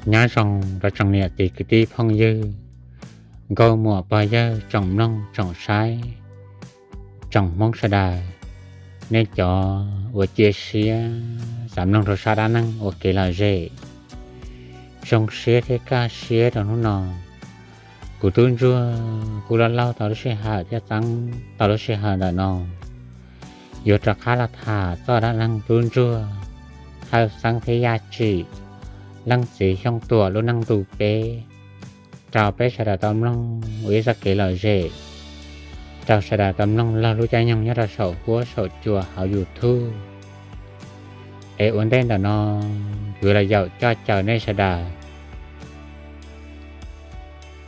Nyob zoo rau tsoom niam txiv kwv tij phooj ywg, nkauj muam pog yawg, tsoom mloog tsoom saib, tsoom Hmoob sawv daws, nej cov uas cia siab xav mloog rau sab dab neeg ua kev lom zem. Zoo siab thiab kaj siab rau hnub no, kuv tub ntsuag kuj loj laug tau lub sij hawm thiab txeeb tau lub sij hawm ntawm no yuav rov qab los tham txoj dab neeg tub ntsuag Hawj Xeeb thiab Yaj Tsim, leej txiv Xyooj Tuam lub neej ntu peb, rau peb sawv daws tau mloog ua ib txoj kev lom zem, rau sawv daws tau mloog laug lub caij nyoog nyob rau saum huab saum cua hauv YouTube. Es ua ntej ntawm no, kuv los yaum coj caw nej sawv daws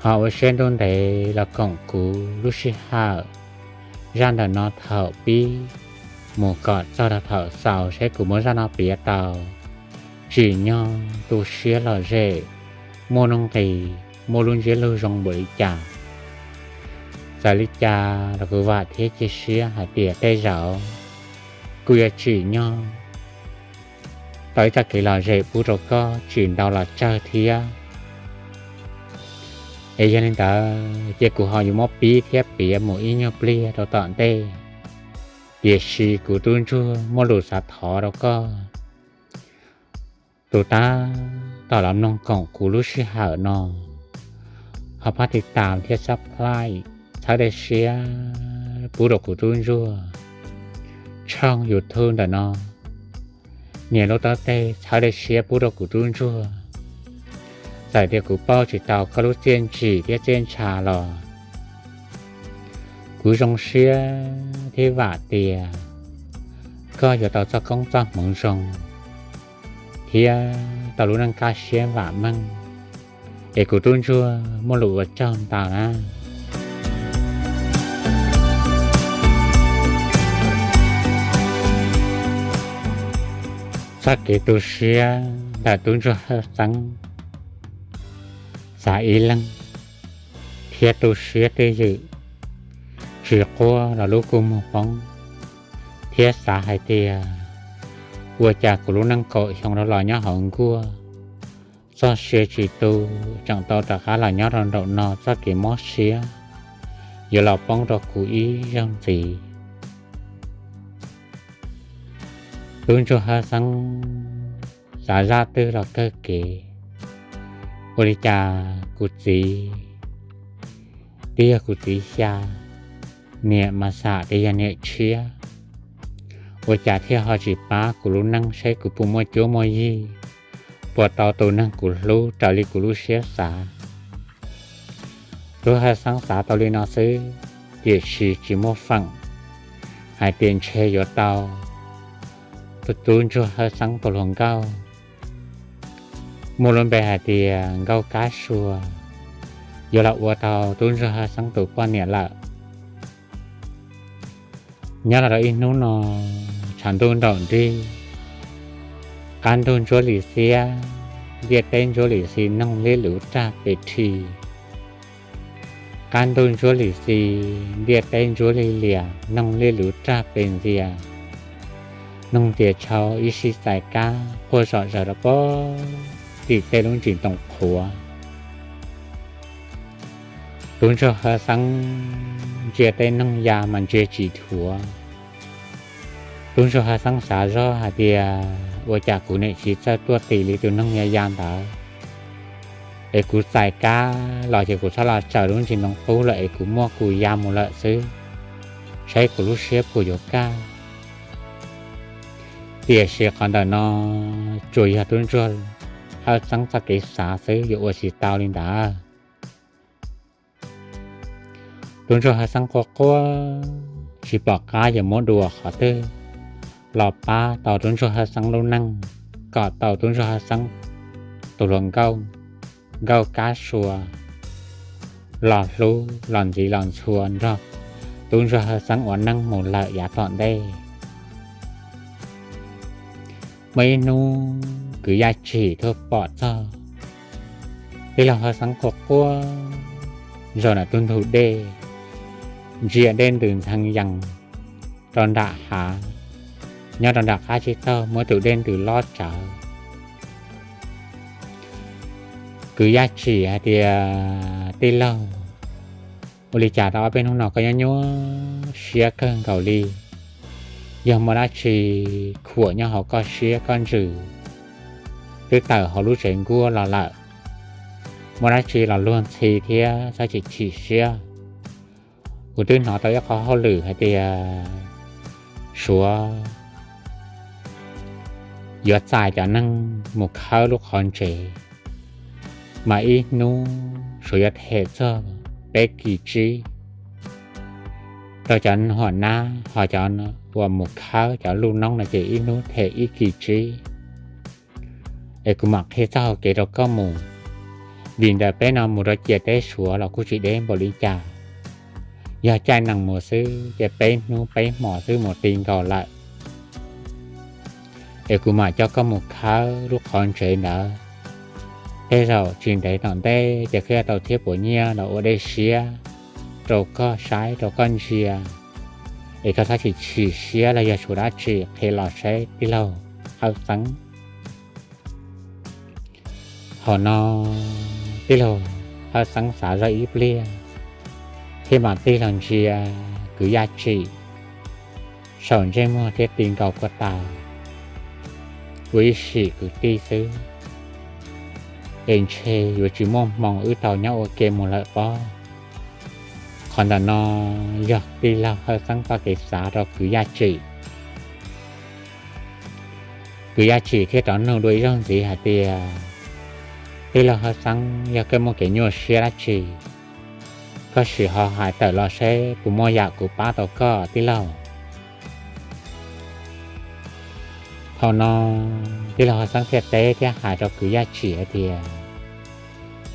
ho ua siab ntuj ntev los koom kuv lub sij hawm zaj ntawm no thaum pib mus kom txog rau thaum xaus, saib kuv muab zaj no piav tau tsim nyog tu siab lom zem, muaj nuj nqis, muaj lub ntsiab lus zoo npaum li cas. Txawm li cas los kuv vam thiab cia siab hais tias tej zaum kuj yuav tsim nyog tau ib txoj kev lom zem pub rau koj tsis ntau los tsawg thiab. Es yog li ntawd ces kuv ho yuav muab pib thiab piav mus ib nyuag pliag rau tom ntej, tiam sis kuv tub ntsuag muaj lus xav thov rau koj tus tab tom los mloog koom kuv lub sij hawm no, ho pab tiv tam thiab subscribe, txhawb daim siab pub rau kuv tub ntsuag tshooj YouTube ntawm no. Nias lub taub teg txhawb daim siab pub rau kuv tub ntsuag. Txawm tias kuv pauj tsis tau koj lub txiaj ntsim thiab txiaj ntsha los kuv zoo siab thiab vam tias koj yuav tau txoj koob txoj hmoov zoo thiab tau lub neej kaj siab vam meej. Es kuv tub ntsuag muaj lus ua tsaug ntau na. Txoj kev tu siab ntawm tub ntsuag Hawj Xeeb, xav ib leeg thiab tu siab twj ywm, tsis quaj los lub kua muag poob, thiab xav hais tias ua cas kuv lub neej kaum xyoo rau los nyob hauv nkuaj, txoj sia tsis tu, tseem tau rov qab los nyob rau nraum no, txoj kev mob siab yuav los poob rau kuv ib zaug ntxiv. Tub ntsuag Hawj Xeeb xav zaj twg los kawg kev. Ua li cas kuv txiv twb yog kuv txiv xya, niam mas xam tias yog niam tshiab, ua cas thiaj ho tsis pab kuv lub neej, saib kuv puas muaj cuab muaj yig, puas tau tus neeg kuv hlub raws li kuv lub siab xav. Tub Hawj Xeeb xav tau li no xwb, tiam sis tsis muaj feem hais tias ntshe yuav tau tub ntsuag Hawj Xeeb tus hluas nkauj muaj lub npe hais tias Nkauj Kab Sua, yuav los ua tau tub ntsuag Hawj Xeeb tus poj niam lawm. Nyob los rau ib hnub no, tshav ntuj nraum nrig, qab ntug ntsuab lim xiab, ntiaj teb ntsuab lim xis, noog liab luv rag pes rhi. Qab ntug ntsuab lim xis, ntiaj teb ntsuab lig lias, noog liab luv rag pes ntxias. Noog tias tshau ib sij txais kab quaj zom zaws rau pem tim tej lub ntsis ntoo qhuav. Tub ntsuag Hawj Xeeb ntsia tej noog ya mas ntsia tsis dhuav. Tub ntsuag Hawj Xeeb xav zoj hais tias ua cas kuv niam txiv txawj tuaj tim li tus noog ya ya ntawd, es kuv txais kab los ces kuv txhob los tsaws lub ntsis ntoo qub lawm es kuv muaj kuv ya mus lawm xwb, saib kuv lub siab puas yuav kaj. Tiam sis qhov ntawm no tsuas yog tub ntsuag Hawj Xeeb txoj kev xav xwb, yuav ua tsis tau li ntawd. Tub ntsuag Hawj Xeeb quaj quaj tsis pom qab yuav muab dua qhov twg los pab tau tub ntsuag Hawj Xeeb lub neej, kom tau tub ntsuag Hawj Xeeb tus hluas nkauj, Nkauj Kab Sua, los hlub los ntxiv los ntxhua nrog tub ntsuag Hawj Xeeb ua neej mus lawm yav tom ntej. Muaj ib hnub kwv Yaj Tsim tuaj pom txog tij laug Hawj Xeeb quaj quaj zaum ntawm tus ntug dej, ntsia dej ntws ntxhee yees rau nram hav, nyob rau nram qab tsib taug muaj tus dej ntws loj tsawv. Kwv Yaj Tsim hais tias, Tij laug, ua li cas tau ob peb hnub no koj nyuaj nyuaj siab kawg nkaus li? Yog muaj dab tsi khuam nyob hauv koj siab koj ntsws twb tawm hauv lub tsev nkuaj los lawm? Muaj dab tsi los luag ntxhi thiab txhob chim chim siab. Kuv twb hnov tau ib qhov hauj lwm hais tias Suav yuav txais cov neeg mus khawb lub qhov ntsev, mas ib hnub Suav yuav them txog peb kis tsib rau cov huam nab, ho cov uas mus khawb cov lub noob no ces ib hnub them ib kis tsib. Es kuv mam qhia txoj hau kev rau koj mus, vim ntawm peb no mus rau ciam teb Suav los kuj tsis deb npaum li cas. Yog caij nees mus xwb ces peb hnub peb hmos xwb mus ti nkaus lawm. Es kuv mam coj koj mus khawb lub qhov ntsev ntawd. Tej zaum tsis ntev tom ntej ces koj yuav tau thiab puas nyiaj los ua dej siab rau koj saib rau koj ntsia. Es koj txhob chim chim siab los yog tshuav dab tsi qhia los saib tij laug Hawj Xeeb. Thaum no tij laug Hawj Xeeb xav zoj ib pliag, thiab mam tig los ntsia kwv Yaj Tsim saum ntsej muag thiab ti nkaus kua tais, ua ib sim kwv tij xwb, es ntshe yuav tsis muaj hmoo wb tau nyob ua ke mus lawm pob. Qhov ntawm no yog tij laug Hawj Xeeb txoj kev xav rau kwv Yaj Tsim. Kwv Yaj Tsim thiaj rov nug dua ib zaug ntxiv hais tias, Tij laug Hawj Xeeb, yog koj muaj kev nyuaj siab dab tsi, koj sim ho hais tawm los seb puas muaj yam kuv pab tau koj tij laug. Thaum no tij laug Hawj Xeeb thiaj teb thiab hais rau kwv Yaj Tsim hais tias,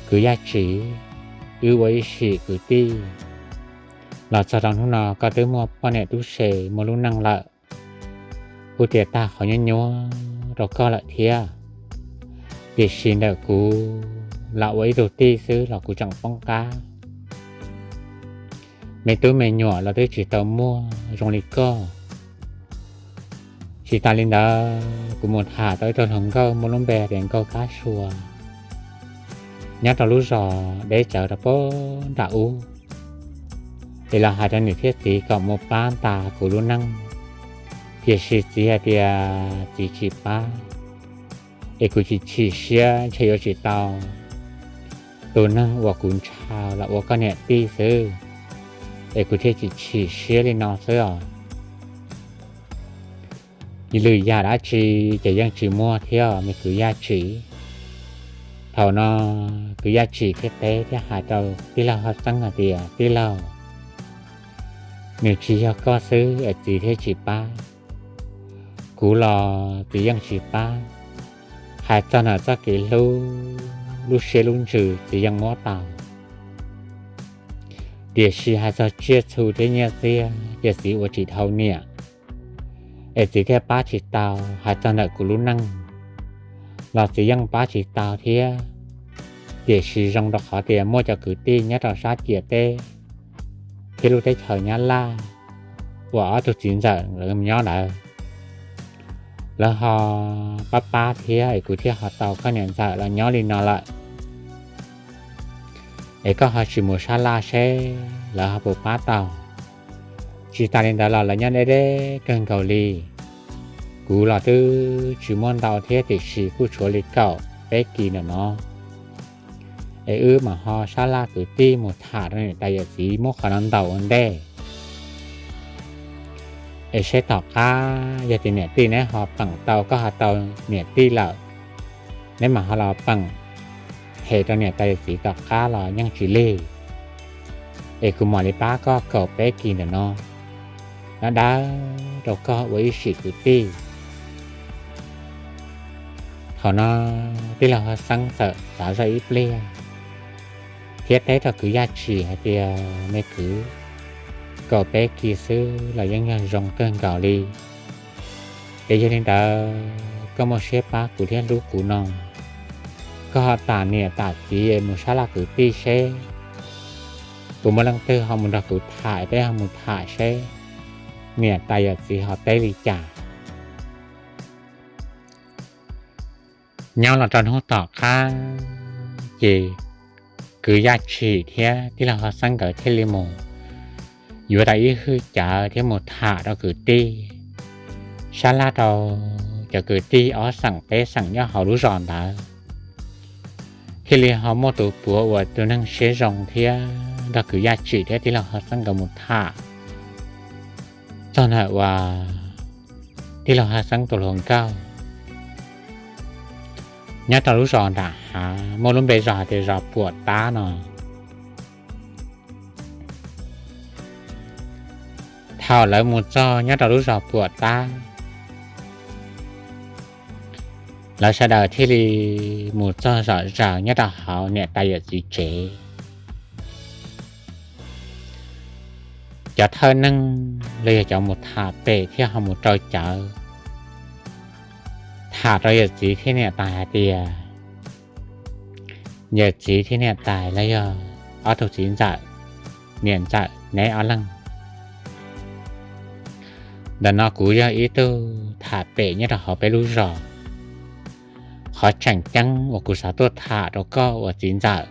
Kwv Yaj Tsim, wb ua ib sim kwv tij los txog rau hnub no koj twb muaj poj niam tub se muaj lub neej lawm, kuj tias tag qhov nyuaj nyuaj rau koj lawm thiab. Tiam sis ntawm kuv los ua ib tug tij xwb los kuv tseem poob qab. Me tub me nyuam los twb tsis tau muaj zoo li koj. Tsis tas li ntawd kuv mus tham tau ib tug hluas nkauj muaj lub npe tias Nkauj Kab Sua, nyob rau lub zos deb tsawv rau pem nram ub. Es los hais rau niam thiab txiv kom mus pab ntas kuv lub neej, tiam sis txiv hais tias txiv tsis pab. Es kuv chim chim siab ntshe yuav tsis tau tus neeg uas kuv ntshaw los ua koj niam tij xwb, es kuv thiaj chim chim siab li no xwb os. Lwm yam dab tsi ces yeej tsis muaj thiab me kwv Yaj Tsim. Thaum no kwv Yaj Tsim thiaj teb thiab hais rau tij laug Hawj Xeeb hais tias, Tij laug, nws tsis yog koj xwb es txiv thiaj tsis pab. Kuv los txiv yeej tsis pab. Hais txog ntawm txoj kev hlub, lub siab lub ntsws txiv yeej muab tau, tiam sis hais txog tsiaj txhu thiab nyiaj txiag ces txiv ua tsis dhau niam, es txiv thiaj pab tsis tau. Hais txog ntawm kuv lub neej los txiv yeej pab tsis tau thiab, tiam sis zoo rau qhov tias muaj cov kwv tij nyob rau sab ciam teb thiab lub teb chaws Nyab Laj uas ob tug txiv ntxawm lawv nyob ntawd, lawv ho pab pab thiab es kuv thiaj ho tau koj niam ntxawm los nyob li no lawm. Es koj ho sim mus sab laj seb lawv ho puas pab tau. Tsis tas li ntawd los lawv nyob deb deb kawg nkaus li. Kuv los twb tsis muaj ntau thiab tiam sis kuj tshuav li kaum peb kis ntawm no. Es wb mam ho sab laj kwv tij mus tham rau niam tais yawm txiv muab qhov no ntaus ua ntej, es seb tom qab yog tias niam tij neb ho peem tau koj ho tau niam tij lawm, neb mam ho los peem hem rau niam tais yawm txiv tom qab los yeej tsis lig. Es kuv mam li pab koj kaum peb kis ntawm no, dawb dawb rau koj ua ib sim kwv tij. Thaum no tij laug Hawj Xeeb txawm xav zoj ib pliag thiab teb rau kwv Yaj Tsim hais tias, Me kwv, kaum peb kis xwb los yeej yog zoo kawg nkaus li. Es yog li ntawd koj muaj siab pab kuv thiab hlub kuv no, koj ho tam niam tam txiv mus sab laj kwv tij seb puas muaj leej twg ho mus nrog kuv tham, peb ho mus tham seb niam tais yawm txiv ho teb li cas. Nyob los rau hnub tom qab, Ces kwv Yaj Tsim thiab tij laug Hawj Xeeb nkawd thiaj li mus yuav tau ib hwj cawv thiab mus tham rau kwv tij sab laj rau cov kwv tij ob xeem peb xeem nyob hauv lub zos ntawd, thiaj li ho muaj tus puav uas tus neeg siab zoo thiab nrog kwv Yaj Tsim thiab tij laug Hawj Xeeb nkawd mus tham txog ntawm uas tij laug Hawj Xeeb tus hluas nkauj nyob rau lub zos nram hav muaj lub npe zos hais tias zos Puam Tab no. Thaum lawv mus txog nyob rau lub zos Puam Tab, lawv sawv daws thiaj li mus txog zom zaws nyob rau hauv niam tais yawm txiv tsev. Cov thawj neeg los yog cov mus tham pem thiaj ho mus rau cawv tham rau yawm txiv thiab niam tais hais tias, yawm txiv thiab niam tais los yog ob tug txiv ntxawm, niam ntxawm neb ob leeg, ntawm no kuv yog ib tug tham pem nyob rau hauv peb lub zos. Qhov tseem ceeb uas kuv xav tuaj tham rau koj uas txiv ntxawm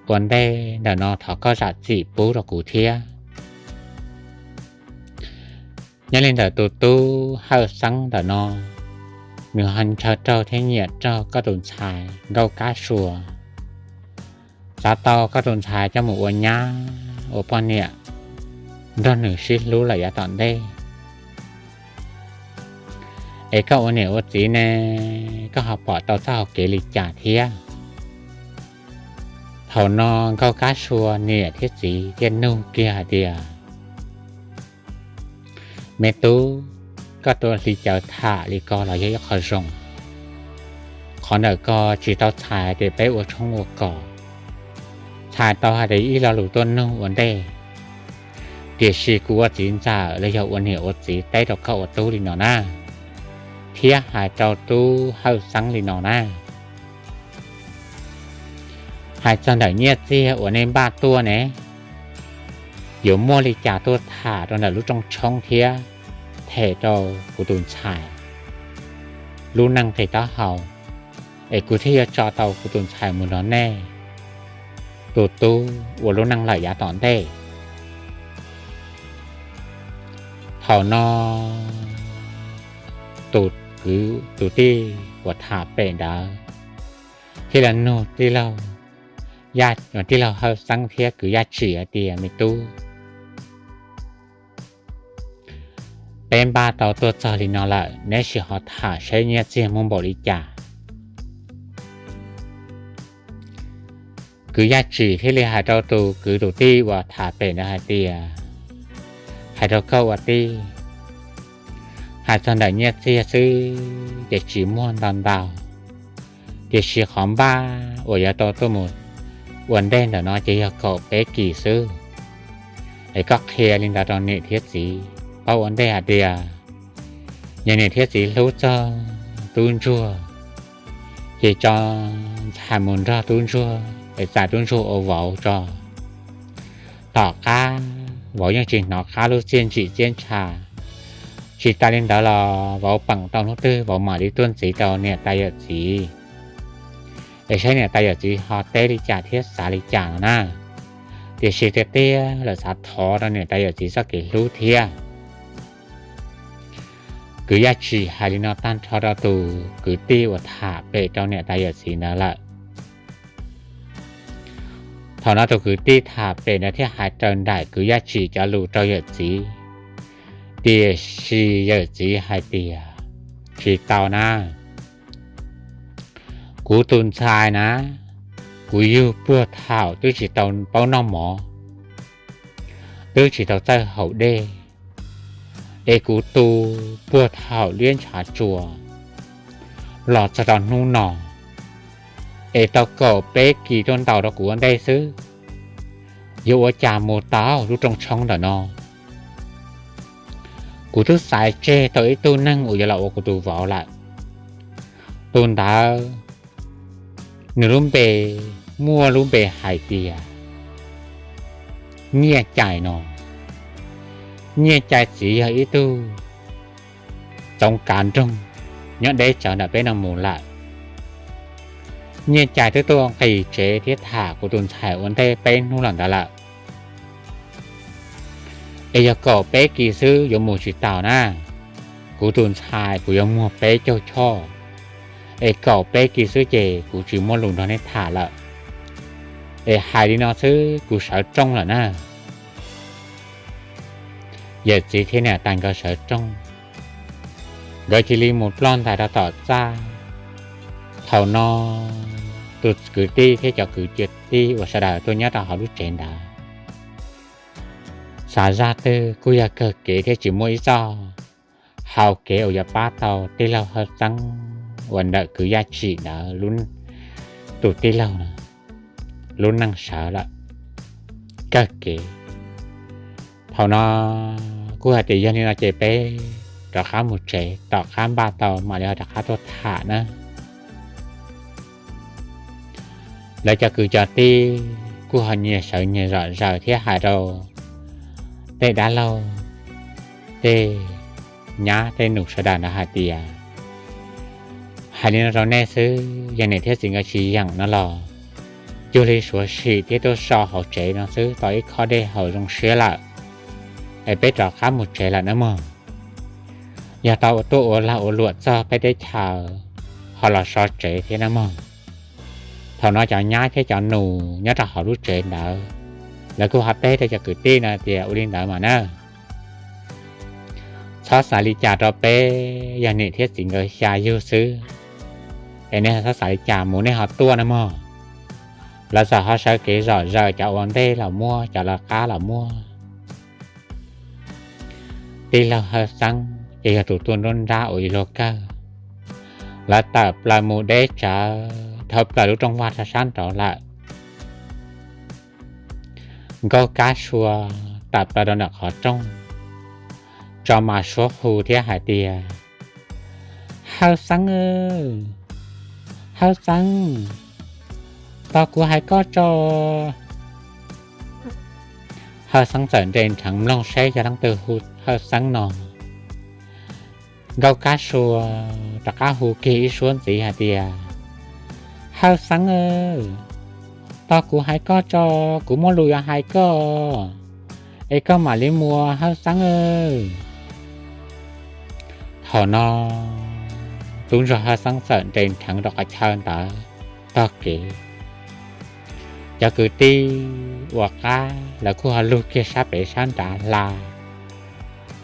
ua ntej ntawm no thov koj zam txim pub rau kuv thiab. Nyob li ntawm tus tub Hawj Xeeb ntawm no, nws ho ntshaw raug thiab nyiam raug koj tus ntxhais Nkauj Kab Sua, xav tau koj tus ntxhais coj mus ua nyab ua poj niam nrog nws sib hlub lawm yav tom ntej. Es koj ua niam ua txiv ne, koj ho pom tau txoj hau kev li cas thiab? Thaum no Nkauj Kab Sua niam thiab txiv thiaj nug kiag hais tias, me tub, koj tuaj hli cawv tham li ko los yog ib qho zoo. Qhov ntawm ko tsis tau txhais tias peb ua tshoob ua kos, txhais tau hais tias ib lo lus tuaj nug ua ntej. Tiam sis kuv ua txiv ntxawm los yog ua niam ua txiv teb rau koj ua tub li no na, thiab hais rau tub Hawj Xeeb li no na, hais txog ntawm nyiaj txiag uas nej npaj tuaj ne, yuav muaj li cas tuaj tham rau ntawm lub rooj tshoob thiab them rau kuv tus ntxhais lub neej qis taub hau, es kuv thiaj yuav tso tau kuv tus ntxhais mus nrog nej tus tub ua lub neej lawm yav tom ntej. Thaum no tus kwv tus tij uas tham pem ntawd thiaj li nug tij laug, tij laug Hawj Xeeb thiab kwv Yaj Tsim hais tias, me tub, peb npaj tau tuaj txog li no lawm, neb sim ho tham seb nyiaj txiag muaj npaum li cas. Kwv Yaj Tsim thiaj li hais rau tus kwv tus tij uas tham pem ntawd hais tias, hais rau koj ua tij, hais txog ntawm nyiaj txiag xwb ces tsis muaj ntau ntau, tiam sis qhov npaj uas yuav tau tuaj mus ua ntej ntawm no ces yog kaum peb kis xwb. Es koj qhia li ntawd rau niam thiab txiv paub ua ntej hais tias, yog niam thiab txiv hlub txog tub ntsuag ces tso ntxhais mus nrog tub ntsuag es txais tub ntsuag ua vauv tso. Tom qab vauv yeej tsis hnov qab lub txiaj ntsim txiaj ntsha. Tsis tas li ntawd los vauv peem tau hnub twg vauv mam li tuaj ntxiv rau niam tais yawm txiv, es saib niam tais yawm txiv ho teb li cas thiab xav li cas no na. Tiam sis tiag tiag lawm xav thov rau niam tais yawm txiv txoj kev hlub thiab. Kwv Yaj Tsim hais li no tag nrho rau tus kwv tij uas tham pem rau niam tais yawm txiv ntawd lawm. Thaum no tus kwv tij tham pem ntawd thiaj hais raws nraim kwv Yaj Tsim cov lus rau yawm txiv, tiam sis yawm txiv hais tias, tsis tau na. Kuv tus ntxhais na, kuv yug puag thaum twb tsis tau paub noj mov, twb tsis tau txawj haus dej, es kuv tu puag thaum liab ntshav tsuas los txog rau hnub no, es tau kaum peb kis tuaj ntaus rau kuv ua ntej xwb. Yuav ua cas mus tau lub rooj tshoob ntawm no? Kuv twb xaiv tseg tau ib tug neeg uas yuav los ua kuv tus vauv lawm. Tus ntawd nws lub npe muaj lub npe hais tias Nyiaj Cai no. Nyiaj Cai txiv yog ib tug txoov kav nroog nyob deb tsawv ntawm peb no mus lawm. Nyiaj Cai twb tuaj nqis tsev thiab tham kuv tus ntxhais ua ntej peb hnub los ntawd lawm. Es yog kaum peb kis xwb yuav mus tsis taus na, kuv tus ntxhais kuv yuav muag peb caug choj. Es kaum peb kis xwb ces kuv tsis muaj lus nrog nej tham lawm. Es hais li no xwb kuv sawv rooj lawm na. Yawm txiv thiab niam tais nkawd sawv rooj, nkawd cia li mus ploj ntais rau tom txaj. Thaum no tus kwv tij thiab cov kwv tij uas sawv daws tuaj nyob rau hauv lub tsev ntawd, xav zaj twg kuj yog kawg kev thiab tsis muaj ib txoj hau kev uas yuav pab tau tij laug Hawj Xeeb uas ntawm kwv Yaj Tsim ntawd tus tij laug lub neej sawv lawm. Kawg kev. Thaum no kuj hais tias yog li no ces peb rov qab mus tsev, tom qab npaj tau mam li ho rov qab tuaj tham na. Lawv cov kwv cov tij kuj ho nyias sawv nyias zom zaws thiab hais rau tej dab laug, tej nyab tej nus sawv daws ntawd hais tias, hais li no rau nej xwb, yog niam thiab txiv nkawd tsis yeem no los cuag li suav sim thiab tuaj so hauv tsev no xwb tau ib khob dej haus zoo siab lawm, es peb rov qab mus tsev lawm nawb mog. Yog tau tuaj ua lag ua luam txog peb teb chaws ho los so tsev thiab nawb mog. Thaum no cov nyab thiab cov nus nyob rau hauv lub tsev ntawd, lawv kuj ho teb rau cov kwv tij no tias ua li ntawd mas na, txhob xav li cas rau peb, yog niam thiab txiv nkawd xya yug xwb, es nej txhob xav li cas mus nej ho tuaj nawb mog. Lawv txawm ho sawv kev zom zaws, cov ua ntej los muaj, cov lawv qab los muaj. Tij laug Hawj Xeeb ces yog tus tuaj nruab nrab ua ib luag kawg. Lawv tawm plaws mus deb tsawv dhau plaws lub rooj vag rau sab nraud lawm. Nkauj Kab Sua tawm plaws rau ntawm qhov rooj, tso mas suab hu thiab hais tias, Hawj Xeeb, Hawj Xeeb, tos kuv hais koj tso. Hawj Xeeb txawm nres nrheev mloog saib yog leej twg hu Hawj Xeeb no. Nkauj Kab Sua rov qab hu kiag ib suab ntxiv hais tias, Hawj Xeeb, tos kuv hais koj tso, kuv muaj lus yuav hais koj, es koj mam li mus Hawj Xeeb. Thaum no tub ntsuag Hawj Xeeb txawm nres nrheev rau qhov chaw ntawd tog kev. Cov kwv tij uas qab lawv kuj ho lug kiag sab pem sab nrad hla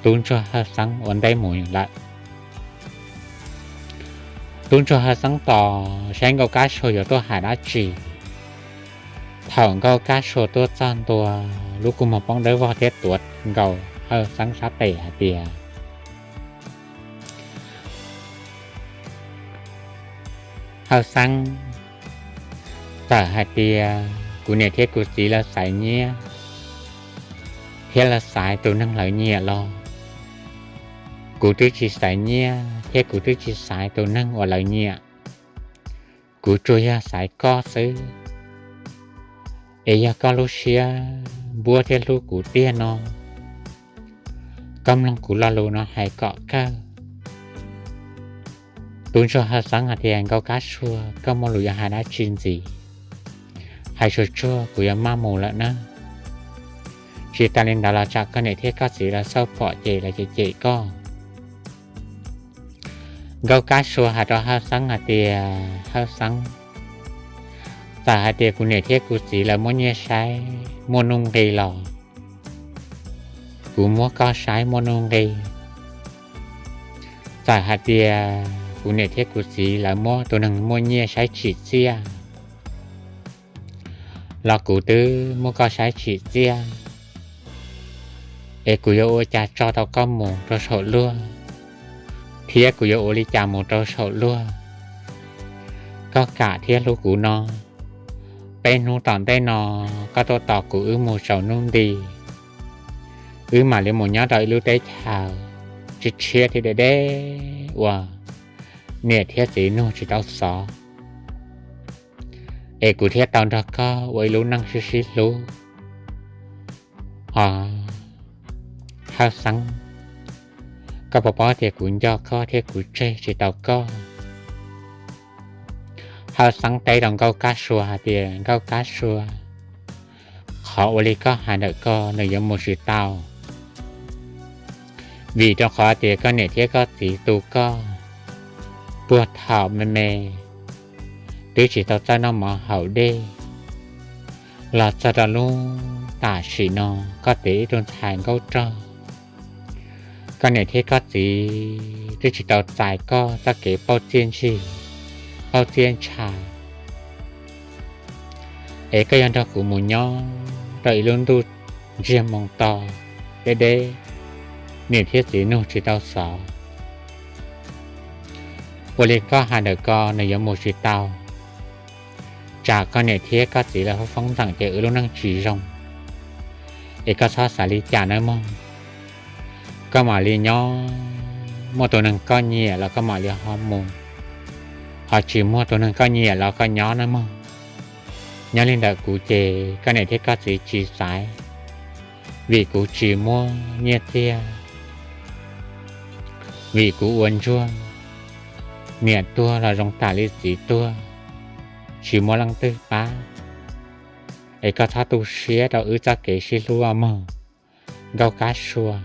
tub ntsuag Hawj Xeeb ua ntej mus lawm. Tub ntsuag Hawj Xeeb tos saib Nkauj Kab Sua yuav tuaj hais dab tsi. Thaum Nkauj Kab Sua tuaj txog ntua, lub kua muag poob dawb vog thiab tuav nkaus Hawj Xeeb sab tes hais tias, Hawj Xeeb, txawm hais tias kuv niam thiab kuv txiv lawv xaiv nyiaj thiab lawv xaiv tus neeg lawv nyiam los kuv twb tsis xaiv nyiaj thiab kuv twb tsis xaiv tus neeg uas lawv nyiam. Kuv tsuas yog xaiv koj xwb. Es yog koj lub siab npuab thiab hlub kuv tiag no, koj mloog kuv lo lus no hais kom kawg. Tub ntsuag Hawj Xeeb hais tias, Nkauj Kab Sua, koj muaj lus yuav hais dab tsi ntxiv? Hais tsuag tsuag, kuv yuav maj mus lawm nawb. Tsis tas li ntawd los tsam koj niam thiab koj txiv lawv xauj pom ces lawv cem cem koj. Nkauj Kab Sua hais rau Hawj Xeeb hais tias, Hawj Xeeb, txawm hais tias kuv niam thiab kuv txiv lawv muab nyiaj saib muaj nuj nqi los kuv muab koj saib muaj nuj nqi. Txawm hais tias kuv niam thiab kuv txiv lawv muab tus neeg muaj nyiaj saib tsim txiaj los kuv twb muab koj saib tsim txiaj. Es kuv yuav ua cas tso tau koj mus rau saum luag, thiab kuv yuav ua li cas mus rau saum luag? Koj kam thiab hlub kuv no, peb hnub tom ntej no koj tuaj tos kuv wb mus tsaus ntuj nti, wb mam li mus nyob rau ib lub teb chaws tshiab tshiab thiab deb deb uas niam thiab txiv nug tsis tau xov, es kuv thiaj tau nrog koj ua ib lub neej sib sib hlub. Os, Hawj Xeeb, koj puas paub tias kuv nco koj thiab kuv tseg tsis tau koj? Hawj Xeeb teb rau Nkauj Kab Sua hais tias, Nkauj Kab Sua, qhov ua li koj hais ntawm ko nws yuav mus tsis tau, vim rau qhov tias koj niam thiab koj txiv tu koj puag thaum me me, twb tsis tau txawj noj mov haus dej, los txog rau lub tam sim no koj tiav ib tug ntxhais nkauj rog, koj niam thiab koj txiv twb tsis tau txais koj txoj kev pauj txiaj ntsig, pauj txiaj ntsha, es koj yuav nrog kuv mus nyob rau ib lub ntuj ntsiag moo to deb deb, niam thiab txiv nug tsis tau xov. Ua li koj hais ntawm ko nws yuav mus tsis tau, tsam koj niam thiab koj txiv lawv foob ntxeem ces wb lub neej tsis zoo, es koj txhob xav li cas nawb mog. Koj mam li nyob, muaj tus neeg koj nyiam los koj mam li ho mus, ho tsis muaj tus neeg koj nyiam los koj nyob nawb mog. Nyob li ntawm kuv ces koj niam thiab koj txiv tsis xaiv, vim kuv tsis muaj nyiaj txiag, vim kuv ua ntsuag, niam tuag los zoo tam li txiv tuag, tsis muaj leej twg pab, es koj txhob tu siab rau wb txoj kev sib hlub mog, Nkauj Kab Sua.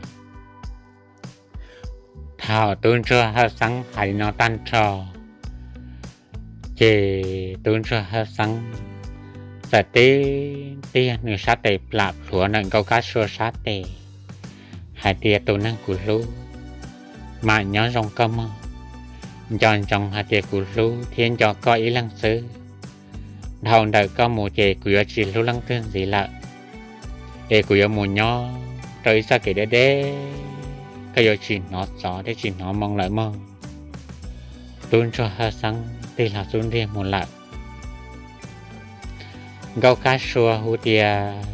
Thaum tub ntsuag Hawj Xeeb hais li no tag nrho, ces tub ntsuag Hawj Xeeb txawm tib tiag nws sab tes plam plhuav ntawm Nkauj Kab Sua sab tes hais tias, Tus neeg kuv hlub, mam nyob zoo koj mog. Nco ntsoov hais tias kuv hlub thiab nco koj ib leeg xwb. Dhau ntawm koj mus ces kuv yuav tsis hlub leej twg ntxiv lawm, es kuv yuav mus nyob rau ib txoj kev deb deb, koj yuav tsis hnov xov thiab tsis hnov moo lawm mog. Tub ntsuag Hawj Xeeb tig hlo xub ntiag mus lawm. Nkauj Kab Sua hu tias,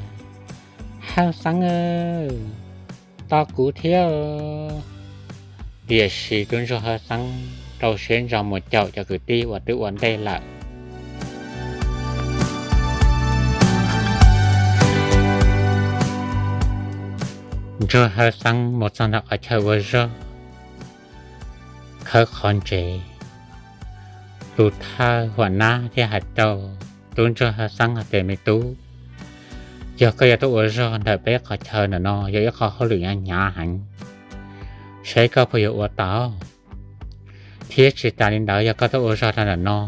Hawj Xeeb, tos kuv thiab. Tiam sis tub ntsuag Hawj Xeeb rau siab ntso mus caum cov kwv tij uas twb ua ntej lawm. Ntsuag Hawj Xeeb mus txog ntawm qhov chaw ua zog, khawb qhov ntsev, tus thawj huam nab thiaj hais rau tub ntsuag Hawj Xeeb hais tias, Me tub, yog koj yuav tuaj ua zog ntawm peb qhov chaw ntawm no yog ib qho hauj lwm hnyav heev, saib koj puas yuav ua tau. Thiab tsis tas li ntawd, yog koj tuaj ua zog rau ntawm no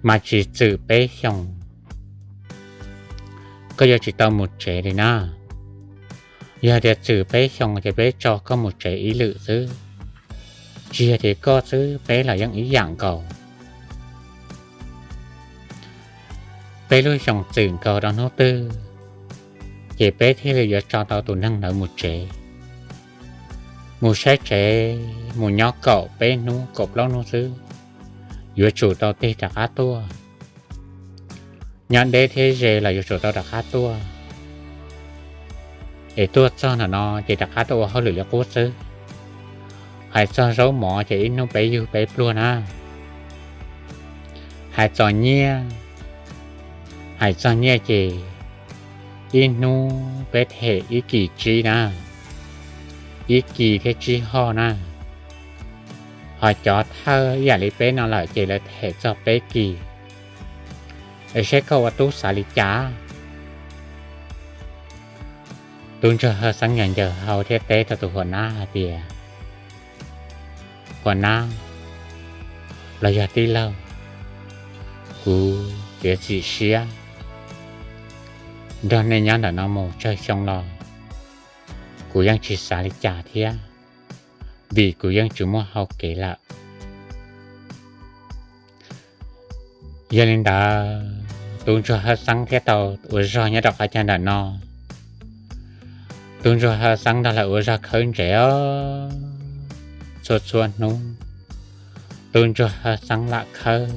mas tsis txwm peb xyoos koj yuav tsis tau mus tsev li na. Yog tias txwm peb xyoos ces peb tso koj mus tsev ib lwm xwb, tsis yog tias koj xwb, peb los yeej ib yam nkaus. Peb lub xyoos txwm nkaus rau hnub twg, ces peb thiaj li yuav tso tau tus neeg ntawd mus tsev. Mus saib tsev, mus nyob kaum peb hnub kaum plaub hnub xwb, yuav tsum tau tig rov qab tuaj. Nyob deb thiab ze los yuav tsum tau rov qab tuaj. Es tuaj txog ntawm no ces rov qab tuaj ua hauj lwm li qub xwb. Hais txog zaub mov ces ib hnub peb yug peb pluag na. Hais txog nyiaj, hais txog nyiaj ces ib hnub peb them ib kis tsib na, ib kis thiab tsib hoj na. Ho cov thawj ib yam li peb no lawm ces lawv them txog peb kis. Es saib koj ua tub xav li cas? Tub ntsuag Hawj Xeeb ncaws ncaws hau thiab teb rau tus huam nab hais tias, Huam nab los yog tij laug, kuv txiav txim siab nrog nej nyob ntawm no mus tsawg xyoo los kuv yeej tsis xav li cas thiab, vim kuv yeej tsis muaj hau kev lawm. Yog li ntawd, tub ntsuag Hawj Xeeb thiaj tau ua zog nyob rau qhov chaw ntawm no. Tub ntsuag Hawj Xeeb nrog lawv ua zog khawb ntsev os. Txhua txhua hnub, tub ntsuag Hawj Xeeb lam khawb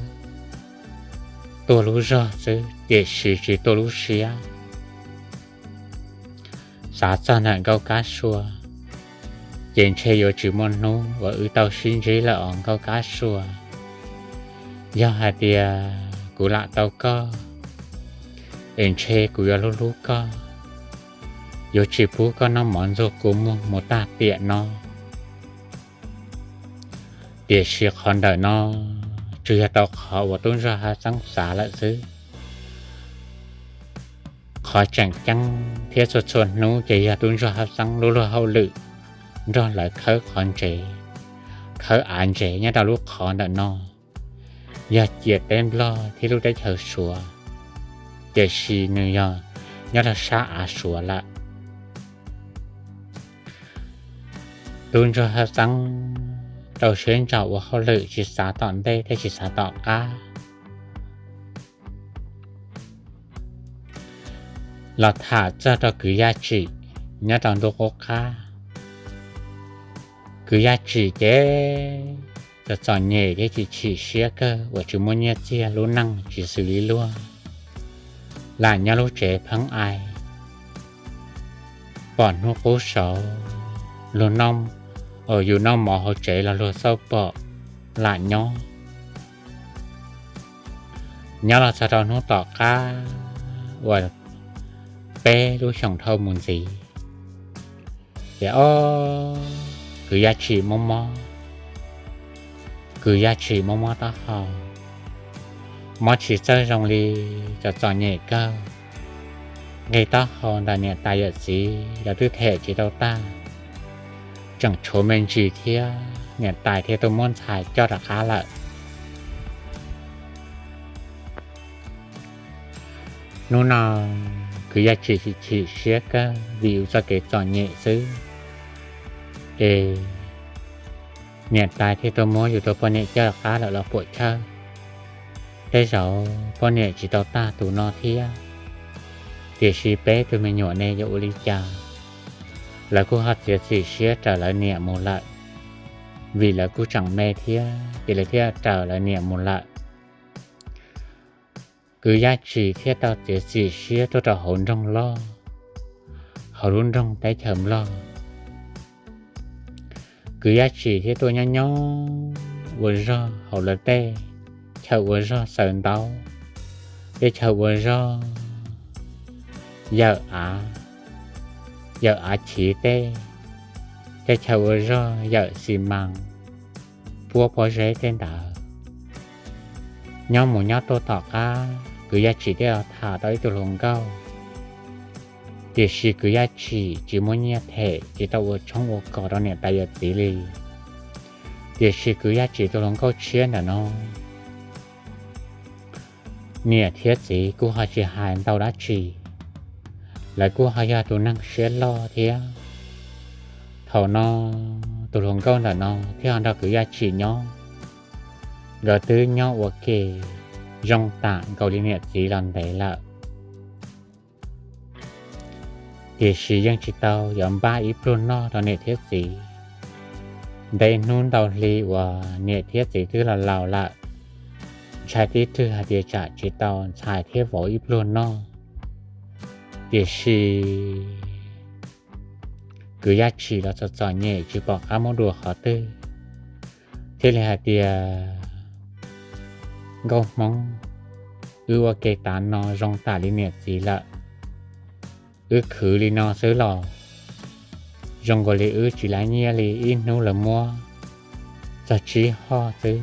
tuaj lub zog xwb tiam sis tsis tuaj lub siab. Xav txog ntawm Nkauj Kab Sua, ces ntshe yuav tsis muaj hnub uas wb tau sib ntsib lawm os Nkauj Kab Sua. Yog hais tias kuv lam tau koj, es ntshe kuv yuav hlub hlub koj, yuav tsis pub koj noj mov ntxuag kua muag mus tag tiam no. Tiam sis qhov ntawm no Tsuas yog tau qhov uas tub ntsuag Hab Xeeb xav lawm xwb. Qhov tseem ceeb thiab txhua txhua hnub ces yog tub ntsuag Hab Xeeb lub luag hauj lwm nrog lawv khawb qhov ntsev, khawb av ntsev nyob rau lub qhov ntawm no, yog ciam teb Nplog thiab lub teb chaws Suav, tiam sis nws yog nyob rau sab av Suav lawm. Tub ntsuag Hab Xeeb rau siab ntso ua hauj lwm tsis xav tom ntej thiab tsis xav tom qab. Los tham txog rau kwv Yaj Tsim nyob rau ntuj qub qab. Kwv Yaj Tsim ces txom txom nyem thiab chim chim siab kawg uas tsis muaj nyiaj txiag, lub neej tsis xws li luag, lam nyob lub tsev pheeb ai, pom hnub qub saud luag noj, yus noj mov hauv tsev los luag xauj pom, lam nyob. Nyob los txog rau hnub tom qab uas peb lub xyoos dhau mus ntxiv, ces ob, kwv Yaj Tsim mob mob, kwv Yaj Tsim mob mob taub hau, mob tsis txawj zoo li, txom txom nyem kawg. Nqi taub hau ntawm niam tais yawm txiv lawv twb them tsis tau tag, tseem tshuav me ntsis thiab, niam tais thiaj tuaj muab ntxhais coj rov qab lawm. Hnub no kwv Yaj Tsim chim chim siab kawg vim yus txoj kev txom nyem xwb, es niam tais thiaj tuaj muab yus tus poj niam coj rov qab lawm los puam chawj. Tej zaum poj niam tsis tau tag tus no thiab, tiam sis peb tug me nyuam ne yuav ua li cas? Lawv kuj ho txiav txim siab raws lawv niam mus lawm, vim lawv kuj tseem me thiab ces lawv thiaj raws lawv niam mus lawm. Kwv Yaj Tsim thiaj tau txiav txim siab tuaj rau hauv nroog loj, hauv lub nroog teb chaws Nplog. Kwv Yaj Tsim thiaj tuaj nyob nyob ua zog hauv lawv tej chaw ua zog xaws ntaub, tej chaw ua zog yawm av, yawm av chiv tej, tej chaw ua zog yawm xis mas, puab pob zeb tej ntawd. Nyob mus nyob tuaj tom qab kwv Yaj Tsim thiaj los tham tau ib tug hluas nkauj, tiam sis kwv Yaj Tsim tsis muaj nyiaj them, tsis tau ua tshoob ua kos rau niam tais yawm txiv li. Tiam sis kwv Yaj Tsim tus hluas nkauj tshiab ntawm no, niam thiab txiv kuj ho tsis hais ntau dab tsi, lawv kuj ho yog tus neeg siab loj thiab. Thaum no tus hluas nkauj ntawm no thiaj ho nrog kwv Yaj Tsim nyob, nkawd twb nyob ua ke zoo tam nkaus li niam txiv los ntev lawm. Tiam sis yeej tsis tau yuav npaj ib pluag noj rau niam thiab txiv. Ntev hnub ntau hli uas niam thiab txiv twb los laus lawm, ntshai tib rwg hais tias tsam tsis tau ntxhais thiab vauv ib pluag noj. Tiam sis kwv Yaj Tsim los txom txom nyem tsis pom qab muab dua qhov twg, thiaj li hais tias, Nkauj Hmoob, wb ua ke tav no zoo tam li niam txiv lawm, wb khwv li no xwb los zoo nkaus li wb tsis laib nyiaj li, ib hnub lawv muab txog tsib hoj xwb.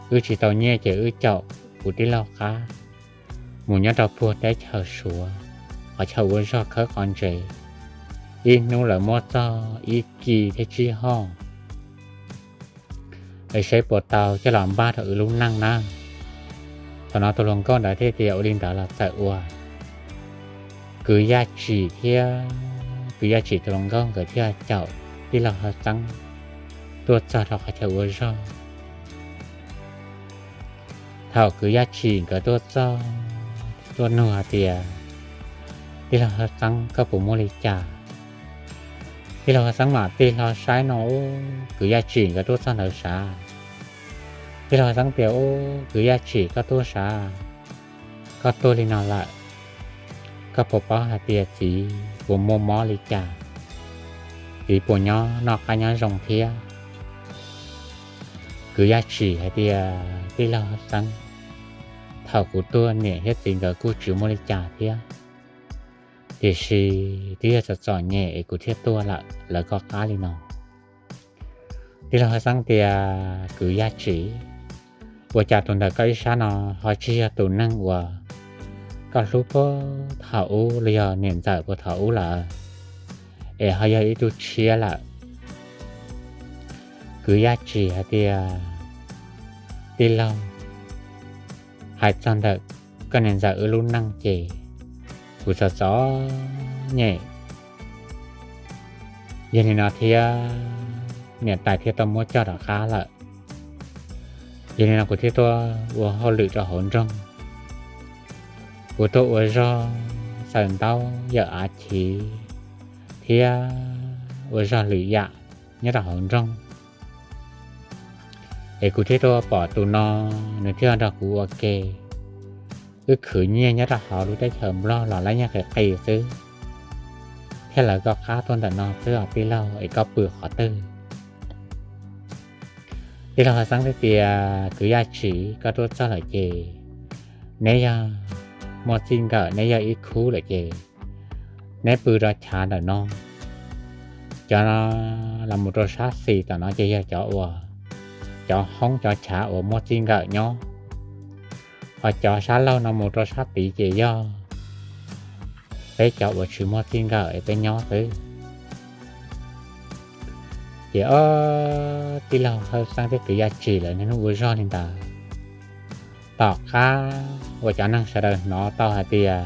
Wb tsis tau nyiaj ces wb caum kuv tij laug qab mus nyob rau puag teb chaws Suav, qhov chaw ua zog khawb qhov ntsev, ib hnub lawv muab txog ib kis thiab tsib hoj, es saib puas tau coj los npaj rau wb lub neej na. Thaum no tus hluas nkauj ntawd thiaj tias ua li ntawd los txawm ua. Kwv Yaj Tsim thiab kwv Yaj Tsim tus hluas nkauj nkawd thiaj caum tij laug Hawj Xeeb tuaj txog rau qhov chaw ua zog. Thaum kwv Yaj Tsim nkawd tuaj txog, tuaj nug hais tias, Tij laug Hawj Xeeb, koj puas muaj li cas? Tij laug Hawj Xeeb mam tig hlo saib no, kwv Yaj Tsim nkawd tuaj txog ntawd sav. Tij laug Hawj Xeeb tias, Kwv Yaj Tsim, koj tuaj sav, koj tuaj li no lawm, koj puas paub hais tias txiv puas muaj mob li cas, txiv puas nyob noj qab nyob zoo thiab? Kwv Yaj Tsim hais tias, Tij laug Hawj Xeeb, thaum kuv tuaj niam thiab txiv nkawd kuj tsis muaj li cas thiab, tiam sis twb yog txom txom nyem es kuv thiaj tuaj lawm, lawv koj qab li no. Tij laug Hawj Xeeb tias, Kwv Yaj Tsim, ua cas tus ntawm koj ib sab no ho tsis yog tus neeg uas koj hlub puag thaum ub los yog niam ntxawm puag thaum ub lawm, es ho yog ib tug tshiab lawm? Kwv Yaj Tsim hais tias, tij laug, hais txog ntawm koj niam ntxawm wb lub neej ces kuv txom txom nyem, yog li no thiab niam tais thiaj tau muab coj rov qab lawm. Yog li no kuv thiaj tuaj ua hauj lwm rau hauv nroog, kuv tuaj ua zog xaws ntaub yawm av chiv thiab ua zog lwm yam nyob rau hauv nroog. Es kuv thiaj tuaj pom tus no, nws thiaj nrog kuv ua ke, wb khwv nyiaj nyob rau hauv lub teb chaws Nplog los lab nyiaj qis qis xwb, thiab lawv koj qab tuaj ntawm no xwb os tij laug, es koj pw qhov twg? Tij laug Haj Xeeb teb tias, Kwv Yaj Tsim, koj tuaj txog lawm ces neb yog muaj txij nkawm, neb yog ib khub lawm ces neb pw rau chav ntawm no. Cov los mus rau sab xis tom no ces yog cov uas, cov hoob cov chav uas muaj txij nkawm nyob, ho cov sab laug no mus rau sab tid ces yog peb cov uas tsis muaj txij nkawm es peb nyob xwb. Ces ob tij laug Haj Xeeb thiab Kwv Yaj Tsim lawv niaj hnub ua zog li ntawd. Tom qab uas cov neeg sawv daws hnov tau hais tias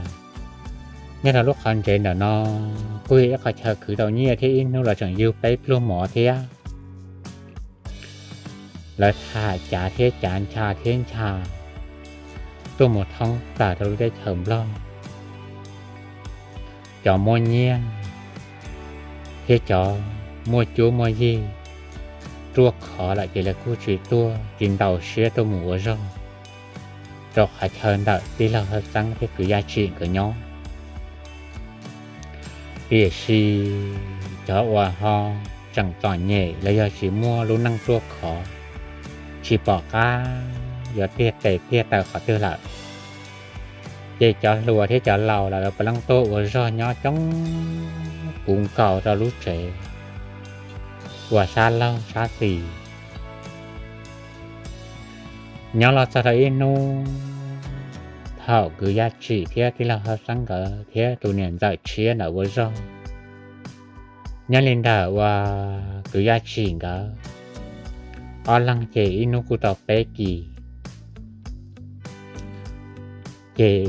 nyob rau lub qhov ntsev ntawm no kuj yog ib qhov chaw khwv tau nyiaj thiab ib hnub los tseem yug peb pluag mov thiab. Lawv tham cav thiab cav, ncha thiab ncha, tuaj mus thoob plaws rau lub teb chaws Nplog. Cov muaj nyiaj thiab cov muaj cuab muaj yig ruaj khov lawm ces lawv kuj tsis tuaj, tsis ntaus siab tuaj mus ua zog rau qhov chaw ntawm tij laug Haj Xeeb thiab Kwv Yaj Tsim nkawd nyob. Tiam sis cov uas ho tseem txom nyem los yog tsis muaj lub neej ruaj khov, tsis pom qab yuav tiag tes tiag taw qhov twg lawm, ces cov hluas thiab cov laus lawv puav leej tuaj ua zog nyob coob puv nkaus rau lub tsev uas sab laug sab xis. Nyob los txog rau ib hnub, thaum Kwv Yaj Tsim thiab tij laug Haj Xeeb nkawd thiab tus niam ntxawm tshiab ntawd ua zog, nyob li ntawm uas Kwv Yaj Tsim nkawd ob leeg ces ib hnub kuj tau peb kis, ces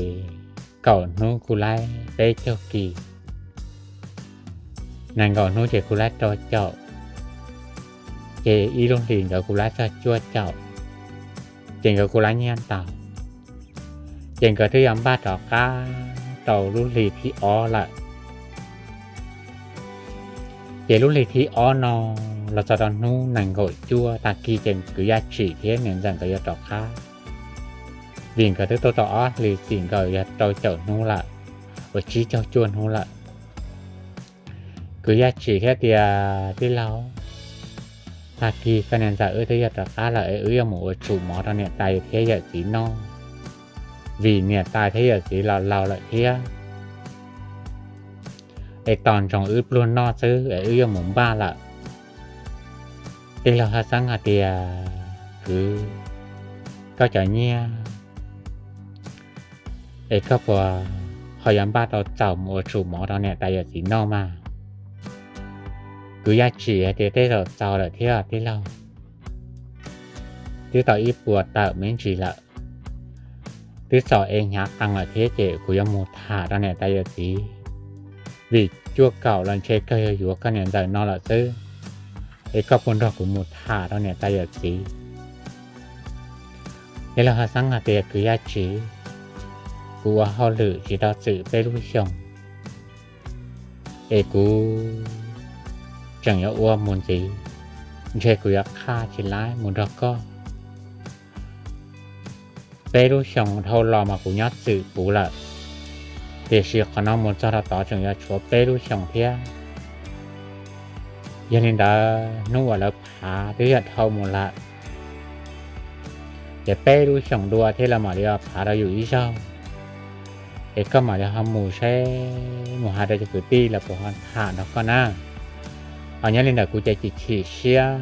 kaum hnub kuj laib peb caug kis, nees nkaum hnub ces kuj laib rau caum, ces ib lub hlis nkawd kuj laib txog cuaj caum, ces nkawd kuj laib nyiaj ntau, ces nkawd twb yuav npaj rov qab rau lub hlis thib ob lawm. Ces lub hlis thib ob no los txog rau hnub nees nkaum cuaj tag kis ces Kwv Yaj Tsim thiab niam ntxawm nkawd yuav rov qab, vim nkawd twb tuaj tau ob hlis txim nkawm yog rau caum hnub lawm, uas tsib caug cuaj hnub lawm. Kwv Yaj Tsim thiaj tias, tij laug, tag kis koj niam ntxawm wb twb yuav rov qab lawm es wb yuav mus ua tsum mov rau niam tais thiab yawm txiv noj, vim niam tais thiab yawm txiv los laus lawm thiab, es tos ntsoov wb pluag noj xwb es wb yuav mus npaj lawm. Tij laug Haj Xeeb hais tias, kwv, koj cov nyiaj es koj puas ho yuav npaj tau txaus mus ua tsum mov rau niam tais yawm txiv noj mas? Kwv Yaj Tsim hais tias, tej zaum txaus lawm thiab tij laug, twb tau ib puas tawm me ntsis lawm, twb txaus es hnyav qees lawm thiab ces kuv yuav mus tham rau niam tais yawm txiv, vim cuaj kaum los ntshe kawg yuav yuav koj niam ntxawm no lawm xwb, es koj puas nrog kuv mus tham rau niam tais yawm txiv? Tij laug Haj Xeeb hais tias, kwv Yaj Tsim, kuv ua hauj lwm tsis tau txwm peb lub xyoos, es kuv tseem yuav ua mus ntxiv, ntshe kuv yuav qhaj tsis laib mus nrog koj. Peb lub xyoos dhau los mas kuv nyob txwm puv lawm, tiam sis qhov no mus txog rau tod tseem yuav tshuav peb lub xyoos thiab. Yog li ntawd hnub uas lawv phav twb yog dhau mus lawm, ces peb lub xyoos dua thiab lawv mam li phav rau yus ib zaug, es koj mam li ho mus seb mus hais rau cov kwv tij lawv puas ho tham nrog koj na. Ho nyob li ntawd kuv ces chim chim siab,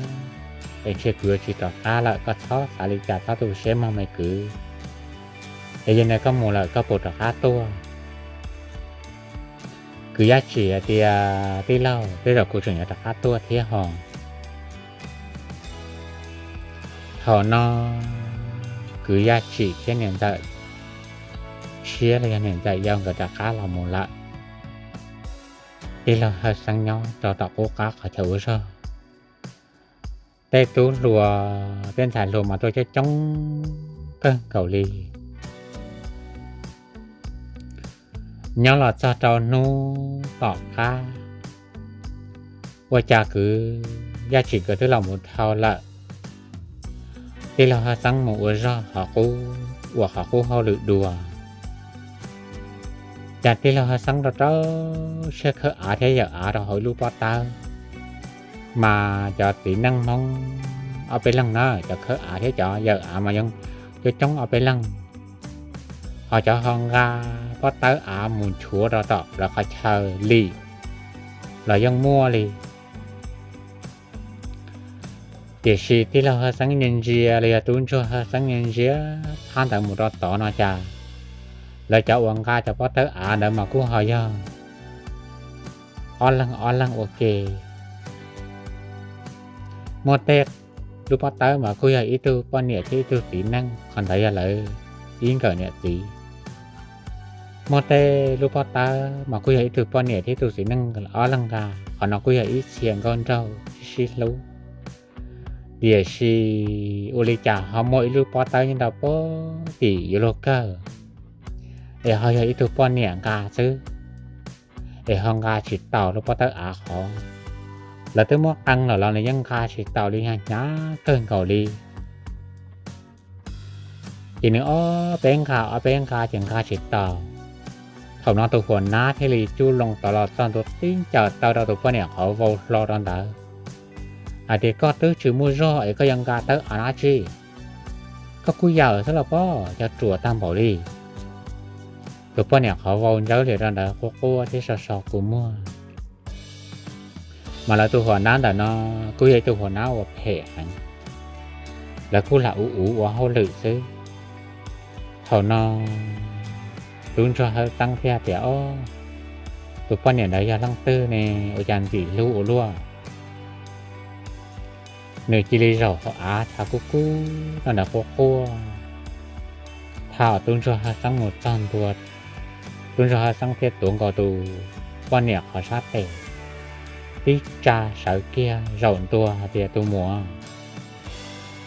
es ntshe kuv yuav tsis rov qab lawm, koj txhob xav li cas, txhob tu siab mog me kwv. Es yog li koj mus lawm koj puas rov qab tuaj? Kwv Yaj Tsim hais tias, tij laug, tej zaum kuv tseem yuav rov qab tuaj thiab hos. Thaum no kwv Yaj Tsim thiab niam ntxawm Tshiab los yog niam ntxawm Yau nkawd rov qab los mus lawm. Tij laug Hawj Xeeb nyob rau tom qub qab qhov chaw ua zog. Tej tub hluas tej ntxhais hluas mas tuaj coob coob kawg nkaus li. Nyob los txog rau hnub tom qab, ua cas kwv Yaj Tsim nkawd twb los mus dhau lawm. Tij laug Hawj Xeeb mus ua zog qhov qub, ua qhov qub hauj lwm dua. Cas tij laug Hawj Xeeb rau rau siab khawb av thiab yawm av rau hauv ib lub pob tawb, mas cov txiv neej Hmoob ob peb leeg na, cov khawb av thiab cov yawm av mas yeej coob coob ob peb leeg, ho cov ho nqa pob tawb av mus nchuav rau tom lawv qhov chaw li los yeej muaj li. Tiam sis tij laug Hawj Xeeb ntsia ntsia los yog tub ntsuag Hawj Xeeb ntsia ntsia phab ntawd mus rau tod no cas lawv cov uas nqa cov pob tawb av ntawd mas kuj ho yog ob leeg ob leeg ua ke. Muaj tej lub pob tawb mas kuj yog ib tug poj niam thiab ib tug txiv neej, qhov ntawd yog lawv ib nkawm niam txiv. Muaj tej lub pob tawb mas kuj yog ib tug poj niam thiab ib tug txiv neej ob leeg nqa, qhov no kuj yog ib txhia nkauj nraug sib sib hlub. Tiam sis ua li cas ho muaj ib lub pob tawb nyob rau pem tim yuav luag kawg, es ho yog ib tug poj niam nqa xwb, es ho nqa tsis taus lub pob tawb av qhov. Lawv twb muab qee lawm los nws yeej nqa tsis taus li, hnyav hnyav kawg nkaus li. Ces nws ob peb nqa ob peb nqa ces nqa tsis taus. Thaum no tus huam nab thiaj li cub loo tod los txog ntua tib ncaws taw rau tus poj niam qhov vau hlo rau ntawd, hais tias, koj twb tsis muaj zog es koj yuav nqa tawb av dab tsi? Koj kuj yawm xwb los pob, cov ruam tag npaum li. Tus poj niam qhov vau ntsawb lias rau ntawd quaj quaj thiab so so kua muag. Mas lawv tus huam nab ntawm no kuj yog ib tug huam nab uas phem heev, lawv kuj lam uv uv ua hauj lwm xwb. Thaum no tub ntsuag Hawj Xeeb thiaj tias, o, tus poj niam ntawd yog leej twg ne, ua cas ntxim hlub ua luaj? Nws cia li zaum hauv av tshav kub kub rau ntawd quaj quaj. Thaum tub ntsuag Hawj Xeeb mus txog ntua, tub ntsuag Hawj Xeeb thiaj tuav nkaus tus poj niam qhov sab tes, tib tsa sawv kiag zaum ntua hais tias, tus muam,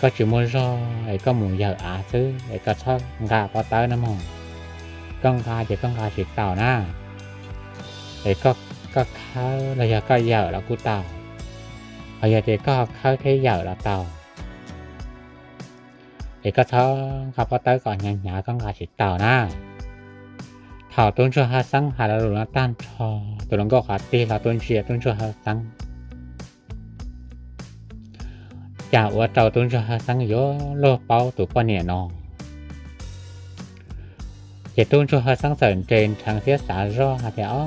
koj tsis muaj zog es koj mus yawm av xwb es koj txhob nqa pob tawb na mog. Koj nqa ces koj nqa tsis taus na, es koj khawb los yog koj yawm los kuj tau, ho yog tias koj khawb thiab yawm los tau, es koj txhob nqa pob tawb kom hnyav hnyav, koj nqa tsis taus na. Thaum tub ntsuag Hawj Xeeb hais lo lus no tag nrho, tus hluas nkauj qhov tig los tuaj ntsia tub ntsuag Hawj Xeeb, cas ua rau tub ntsuag Hawj Xeeb yuav luag paub tus poj niam no. Ces tub ntsuag Hawj Xeeb txawm nres nrheev thiab xav zoj hais tias, o,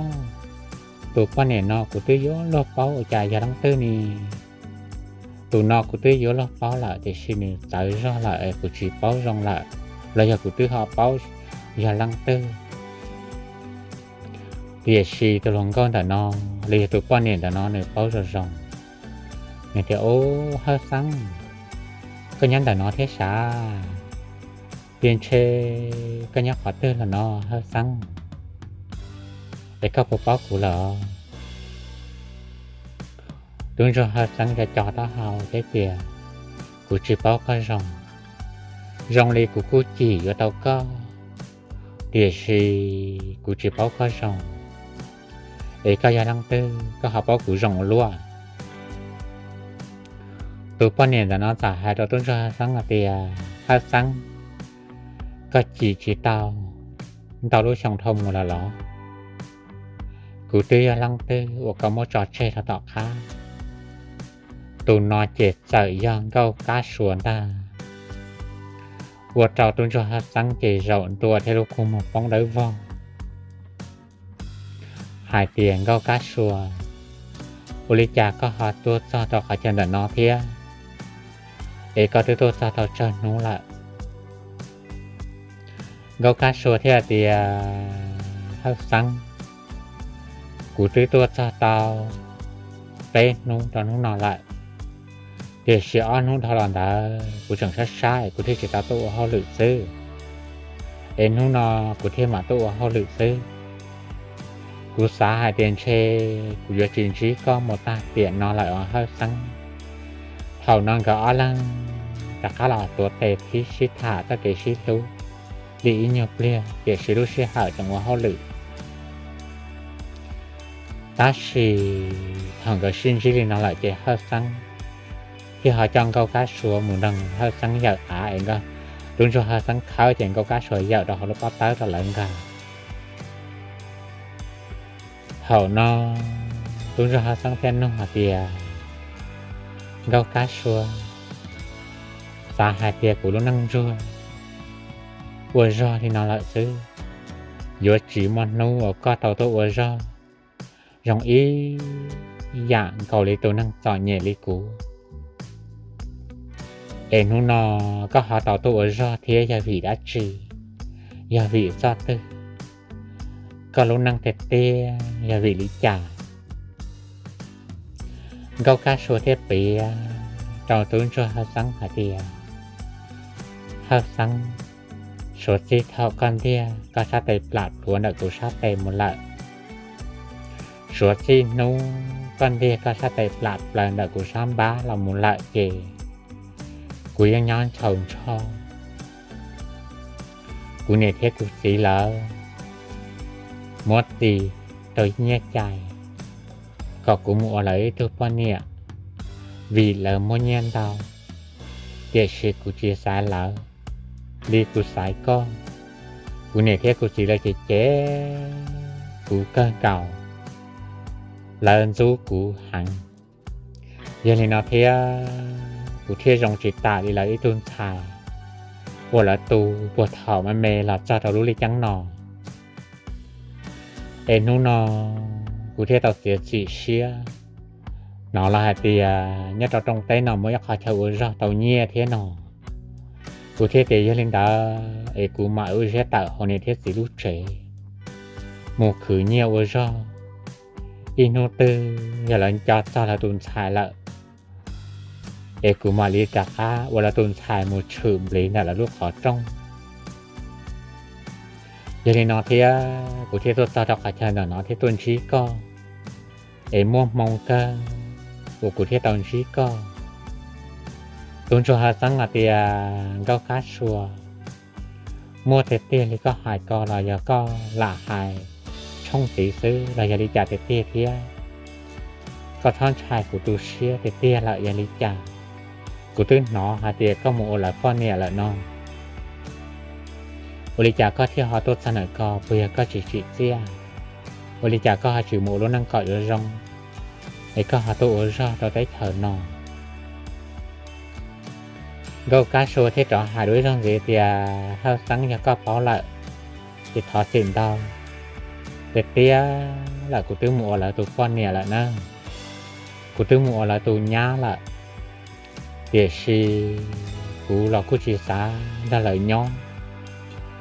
tus poj niam no kuv twb yuav luag paub, ua cas yog leej twg ne? Tus no kuv twb yuav luag paub lawm tiam sis nws txawv zog lawm es kuv tsis paub zoo lawm, los yog kuv twb ho paub yog leej twg. Tiam sis tus hluas nkauj ntawm no, los yog tus poj niam ntawm no nws paub zoo zoo. Nws tias, o, Hawj Xeeb, koj nyob ntawm no thiab sav? Tias ntshe koj nyob qhov twg los no Hawj Xeeb, es koj puas paub kuv lawm? Tub ntsuag Hawj Xeeb co co taub hau thiab tias, kuv tsis paub koj zoo. Zoo li kuv kuj cim yuav tau koj, tiam sis kuv tsis paub koj zoo. Es koj yog leej twg koj ho paub kuv zoo ua luaj? Tus poj niam ntawm no txawm hais rau tub ntsuag Hawj Xeeb hais tias, Hawj Xeeb, koj cim tsis tau ntau lub xyoo dhau mus lawm los? Kuv twb yog leej twg uas koj muab tso tseg rau tom qab? Tus no ces txawm yog Nkauj Kab Sua ntag. Ua rau tub ntsuag Hawj Xeeb ces zaum ntua thiab lub kua muag poob dawb vog hais tias, Nkauj Kab Sua, ua li cas koj ho tuaj txog rau qhov chaw ntawm no thiab? es koj twb tuaj txog tau tsawg hnub lawm? Nkauj Kab Sua thiaj tias, Hawj Xeeb, kuv twb tuaj txog tau peb hnub rau hnub no lawm, tiam sis ob hnub dhau los ntawd kuv tseem sab sab es kuv thiaj tsis tau tuaj ua hauj lwm xwb, es hnub no kuv thiaj mam tuaj ua hauj lwm xwb. Kuv xav hais tias ntshe kuv yuav tsis ntsib koj mus tag tiam no lawm os Hawj Xeeb. Thaum no nkawd ob leeg rov qab los tuav tes thib sib tham txoj kev sib hlub li ib nyuag pliag, tiam sis lub sij hawm tseem ua hauj lwm. Tab sis thaum nkawd sib ntsib li no lawm ces Hawj Xeeb thiaj ho coj Nkauj Kab Sua mus nrog Hawj Xeeb yawm av es tub ntsuag Hawj Xeeb khawb ces Nkauj Kab Sua yawm rau hauv lub pob tawb rau lawv nkag. Thaum no tub ntsuag Hawj Xeeb thiaj nug hais tias, Nkauj Kab Sua, xav hais tias kuv lub neej ntsuag ua zog li no lawm xwb, yuav tsis muaj hnub uas koj tau tuaj ua zog zoo ib yam nkaus li tus neeg txom nyem li kuv. Es hnub no koj ho tau tuaj ua zog thiab yog vim dab tsi? Yog vim txoj twg? Koj lub neej tiag tiag yog vim li cas? Nkauj Kab Sua thiaj piav rau tub ntsuag Hawj Xeeb hais tias, Hawj Xeeb, suav txij thaum koj ntiag koj sab tes plam pluav ntawm kuv sab tes mus lawm, suav txij hnub koj ntiag koj sab tes plam plaws ntawm kuv sab npab los mus lawm ces kuv yeej nyob ntshaus ntsho. Kuv niam thiab kuv txiv lawv muab txis rau nyiaj cai kom kuv mus ua lawv ib tug poj niam, vim lawv muaj nyiaj ntau, tiam sis kuv tsis xaiv lawv li kuv xaiv koj. Kuv niam thiab kuv txiv lawv cem cem kuv kawg nkaus, lawv ntxub kuv heev. Yog li no thiab kuv thiaj zoo tsis tas li lawv ib tug ntxhais uas lawv tu puag thaum me me los txog rau lub lij ceeb no. Es hnub no kuv thiaj tau txiav txim siab, hnov lawv hais tias nyob rau rooj teb no muaj ib qhov chaw ua zog tau nyiaj thiab no. Kuv thiaj tias yog li ntawd es kuv mam ua siab tawm hauv niam thiab txiv lub tsev mus khwv nyiaj ua zog, ib hnub twg yog lawv nco txog lawv tus ntxhais lawm es kuv mam li rov qab ua lawv tus ntxhais mus tshwm npliv ntawm lawv lub qhov rooj. Yog li no thiab kuv thiaj tuaj txog rau qhov chaw ntawm no thiab tuaj ntsib koj, es muaj hmoo kawg uas kuv thiaj tau ntsib koj. Tub ntsuag Hawj Xeeb hais tias, Nkauj Kab Sua, muaj tiag tiag li koj hais ko los yog koj lam hais tshooj txiv xwb los yog li cas tiag tiag thiab? Koj txhob ntshai kuv tu siab tiag tiag lawm yog li cas? Kuv twb hnov hais tias koj mus ua lawv poj niam lawm no, ua li cas koj thiaj ho tuaj txog ntawm ko? Puas yog koj tsis tsim txiaj? Ua li cas koj ho tsis mus ua lub neej kom zoo zoo, es koj ho tuaj ua zog rau teb chaws no? Nkauj Kab Sua thiaj rov hais dua ib zaug ntxiv tias, Hawj Xeeb, yog koj paub lawm ces thov txim ntau. Tiag tiag lawm kuv twb mus ua lawv tus poj niam lawm na, kuv twb mus ua lawv tus nyab lawm, tiam sis kuv los kuj tsis xav nrog lawv nyob,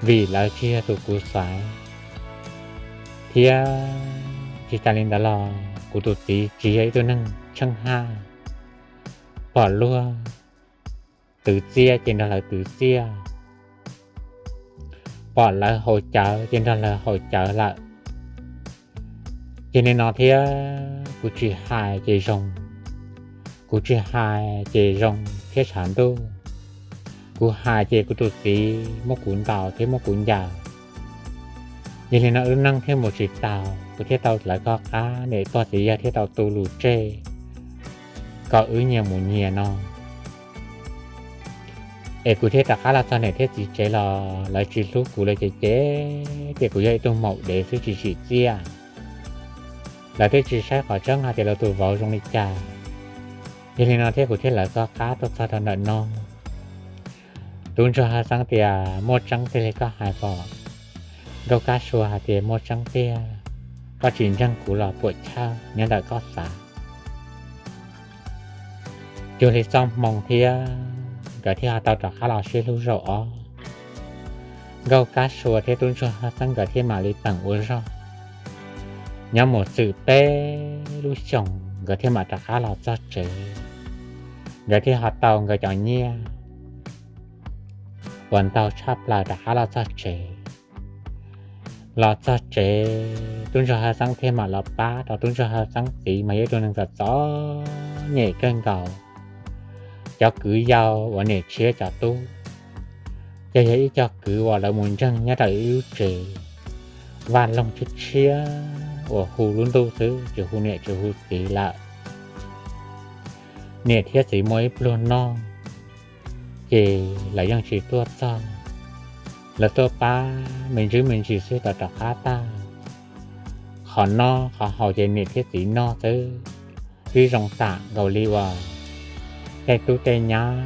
vim lawv tsis yog tus kuv xaiv, thiab tsis tas li ntawd los kuv tus txiv tsis yog ib tug neeg tsheej haj, pom luag twv txiaj ces nrog lawv twv txiaj, pom lawv haus cawv ces nrog lawv haus cawv lawm. Ces li no thiab kuv tsis hais ces zoo, kuv tsis hais ces zoo thiab tshav ntuj, kuv hais ces kuv tus txiv muab kuv ntaus thiab muab kuv ncaws. Yog li no wb neej thiaj mus tsis taus, kuv thiaj tau lawv koj qab, niam pog txiv yawg thiaj tau tu lus tseg kom wb nyias mus nyias no. Es kuv thiaj rov qab los txog niam thiab txiv tsev los lawv tsis hlub kuv, lawv cem cem tias kuv yog ib tug maum dev xwb tsis tsim txiaj. Lawv twb tsis saib qhov tseeb hais tias lawv tus vauv zoo li cas. Yog li no thiab kuv thiaj lawv koj qab tuaj txog rau ntawm no. Tub ntsuag Hawj Xeeb tias, muaj tseeb tiag li koj hais pom? Nkauj Kab Sua hais tias, muaj tseeb tiag, koj tsis ntseeg kuv los puam chawj nyob ntawm koj xav. Cuag li txoj hmoo thiab nkawd thiaj ho tau rov qab los sib hlub zaum ob. Nkauj Kab Sua thiab tub ntsuag Hawj Xeeb nkawd thiaj mam li teem ua zog. Nyob mus txwm peb lub xyoos nkawd thiaj mam rov qab los txog tsev. Nkawd thiaj ho tau nkawd cov nyiaj uas ntau tshaj plaws rov qab los txog tsev. Los txog tsev, tub ntsuag Hawj Xeeb thiaj mam los pab rau tub ntsuag Hawj Xeeb txiv mas yog ib tug neeg txom txom nyem kawg nkaus. Cov kwv yau uas niam tshiab cov tub, ces yog ib co kwv uas lawv mus ntseeg nyob rau ib lub tsev vaj loog tshiab tshiab uas hu lub ntuj xwb, tsis hu niam tsis hu txiv lawm. Niam thiab txiv muaj ib pluag noj, ces lawv yeej tsis tuaj txog. Lawv tuaj pab me ntsis me ntsis xwb tau rov qab tag. Qhov noj qhov haus ces niam thiab txiv noj xwb, twb zoo tam nkaus li uas tej tub tej nyab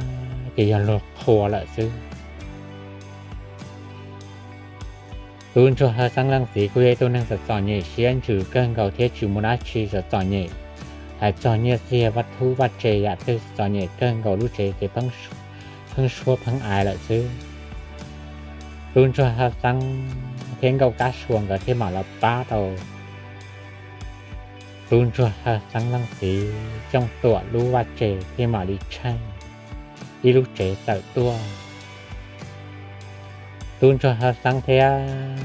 ces yog luag qhua lawm xwb. Tub ntsuag Hawj Xeeb leej txiv kuj yog ib tug neeg txom txom nyem siab ntsws kawg nkaus thiab tsis muaj dab tsi, txom txom nyem hais txog nyiaj txiag vaj thub vaj tse yam twg, txom nyem kawg nkaus, lub tsev ces pheeb suab pheeb aiv lawm xwb. Tub ntsuag Hawj Xeeb thiab Nkauj Kab Sua nkawd thiaj mam los pab rau tub ntsuag Hawj Xeeb leej txiv Xyooj Tuam lub vaj tse thiaj mam li tsheej ib lub tsev tawm tuaj. Tub ntsuag Hawj Xeeb thiab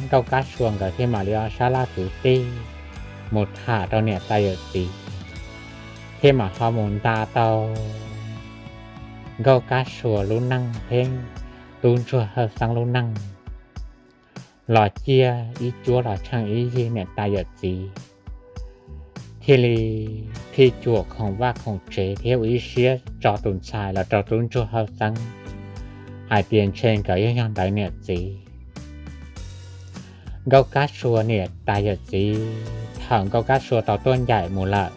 Nkauj Kab Sua nkawd thiaj mam li ua sab laj kwv tij mus tham rau niam tais yawm txiv, thiaj mam ho mus nta tau Nkauj Kab Sua lub neej thiab tub ntsuag Hawj Xeeb lub neej los ciaj ib cuab los tsheej ib yig niam tais yawm txiv, thiaj li phij cuam khoom vaj khoom tsev thiab ua ib siab tso tus ntxhais los rau tub ntsuag Hawj Xeeb hais tias ntshe nkawd yeej yog ntawd niam txiv. Nkauj Kab Sua niam tais yawm txiv, thaum Nkauj Kab Sua tau tuaj ncaim mus lawm,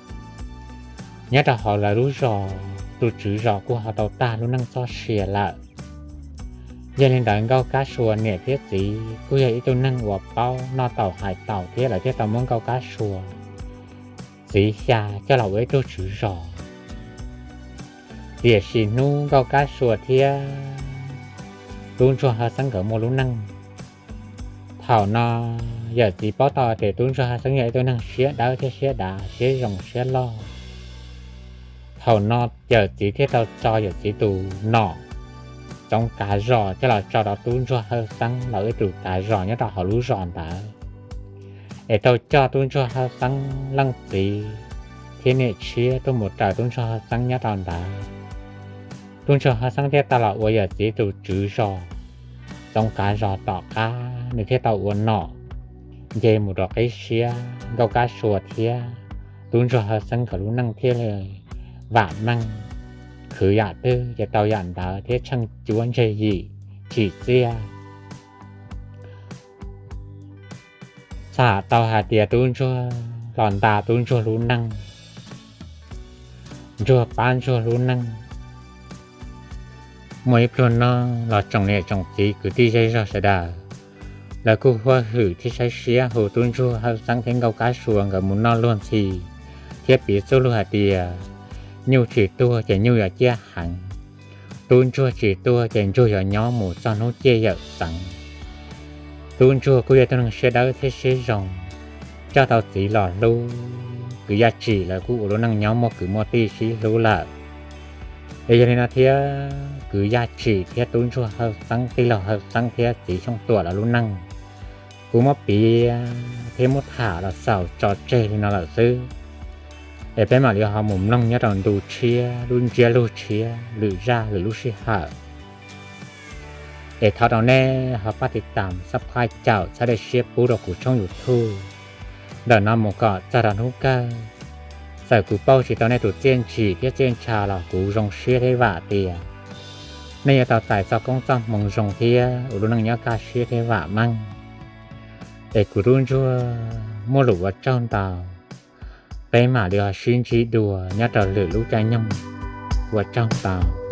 nyob rau hauv lawv lub zos tus tswv zos kuj ho tau tag lub neej txoj sia lawm. Yog li ntawd Nkauj Kab Sua niam thiab txiv kuj yog ib tug neeg uas paub noj taus hais taus thiab lawv thiaj tau muab Nkauj Kab Sua txiv xya coj los ua ib tug tswv zos. Tiam sis hnub Nkauj Kab Sua thiab tub ntsuag Hawj Xeeb nkawd muaj lub neej, thaum no yawm txiv paub tau tias tub ntsuag Hawj Xeeb yog ib tug neeg siab dawb thiab siab dav, siab zoo siab loj. Thaum no yawm txiv thiaj tau tso yawm txiv tus nom txoov kav zos coj los tso rau tub ntsuag Hawj Xeeb lawv ib tug kav zos nyob rau hauv lub zos ntawd, es tau coj tub ntsuag Hawj Xeeb leej txiv thiab niam tshiab tuaj mus raws tub ntsuag Hawj Xeeb nyob rau ntawd. Tub ntsuag Hawj Xeeb thiaj tau los ua yawm txiv tus tswv zos txoov kav zos tom qab, nws thiaj tau ua nom nce mus rau qib siab Nkauj Kab Sua thiab tub ntsuag Hawj Xeeb nkawd lub neej thiaj li vam meej, khwv yam twg ces tau yam ntawd thiab tsheej cuab ntseg yim tsim txiaj. Txawm tau hais tias tub ntsuag los nta tub ntsuag lub neej, ntsuag pab ntsuag lub neej. Muaj ib pluag no los tsoom niam tsoom txiv kwv tij zej zog sawv daws, lawv kuj huaj hwm thiab saib siab hu tub ntsuag Hawj Xeeb thiab Nkauj Kab Sua nkawd mus noj luag ntxhi thiab piv txuj lug hais tias nyuj tsis tuag ces nyuj yuav ciaj heev, tub ntsuag tsis tuag ces ntsuag yuav nyob mus txog hnub ciaj yawm txeev. Tub ntsuag kuj yog tus neeg siab dawb thiab siab zoo, coj tau txiv los hlub, kwv Yaj Tsim lawv kuj ua lub neej nyob muaj kwv muaj tij sib hlub lawm. Es yog li no thiab kwv Yaj Tsim thiab tub ntsuag Hawj Xeeb, tij laug Hawj Xeeb thiab txiv Xyooj Tuam lawv lub neej kuv muab piav thiab muab tham los xaus tso tseg li no lawm xwb. Es peb mam li ho mus mloog nyob rau ntu tshiab, lub ntsiab lus tshiab, lwm zaj lwm lub sij hawm. Es thov rau nej ho pab tiv tam, subscribe, caum txhawb daim siab pub rau kuv tshooj YouTube ntawm no mus kom txog rau hnub kawg. Txawm kuv pauj tsis tau nej tus txiaj ntsim thiab txiaj ntsha los kuv zoo siab thiab vam tias nej yuav tau txais txoj koob txoj hmoo zoo thiab ua lub neej nyob kaj siab thiab vam meej. Es kuv tub ntsuag muaj lus ua tsaug ntau, peb mam li ho sib ntsib dua nyob rau lwm lub caij nyoog. Ua tsaug ntau.